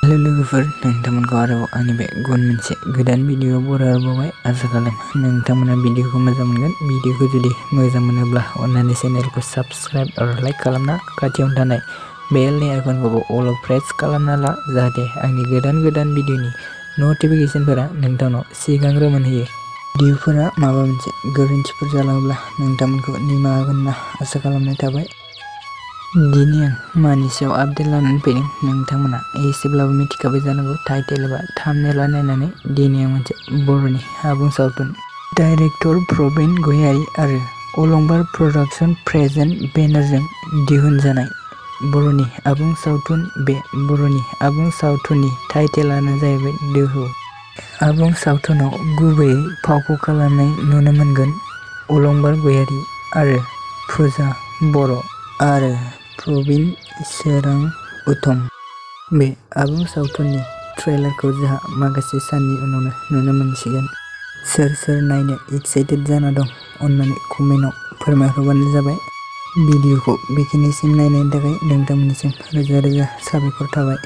Hello लोगोफोर, नोंथांमोनखौ आरोबाव आंनि बे गुबुन मोनसे गोदान भिडिअ बरायबावबाय। आसा खालामो नोंथांमोना भिडिअखौ मोजां मोनगोन। भिडिअखौ जुदि मोजां मोनोब्ला अन्नानै चेनेलखौ साबस्क्राइब आरो लाइक खालामना खाथियावनो थानाय बेलनि आइकनखौबो अलाव प्रेस खालामना ला, जाहाथे आंनि गोदान भिडिअनि नटिफिकेशनफोरा नोंथांनाव सिगांग्रो मोनहैयो। भिडिअफोरा माबा मोनसे गोरोन्थिफोर जालाङोब्ला नोंथांमोनखौ निमाहा होगोन होनना आसा खालामनाय थाबाय। दिनै आं मानि सायाव आपडेट लानानै फैदों नोंथांमोना एसेब्लाबो मिथिखाबाय जानांगौ टाइटेल एबा थाम्बनेइल नायनानै। दिनै आं मोनसे बर'नि आबुं सावथुन डाइरेक्टर प्रबिन गयारी आरो अलंबार प्रडाक्शन प्रेजेन्ट बेनारजों दिहुनजानाय बर'नि आबुं सावथुन। बे बर'नि आबुं सावथुननि टाइटेलानो जाहैबाय दोहौ। आबुं सावथुनाव गुबैयै फावखौ खालामनाय नुनो मोनगोन अलंबार गयारी आरो फुजा बर' आरो प्रबिन सोरां उत्तम। बे आबुं सावथुननि ट्रेलारखौ जोंहा माखासे साननि उनावनो नुनो मोनसिगोन। सोर नायनो एक्साइटेड जाना दं अन्नानै कमेन्टआव फोरमायहरबानो जाबाय। भिडिअखौ बेखिनिसिम नायनायनि थाखाय नोंथांमोननिसिम रोजा रोजा साबायखर थाबाय।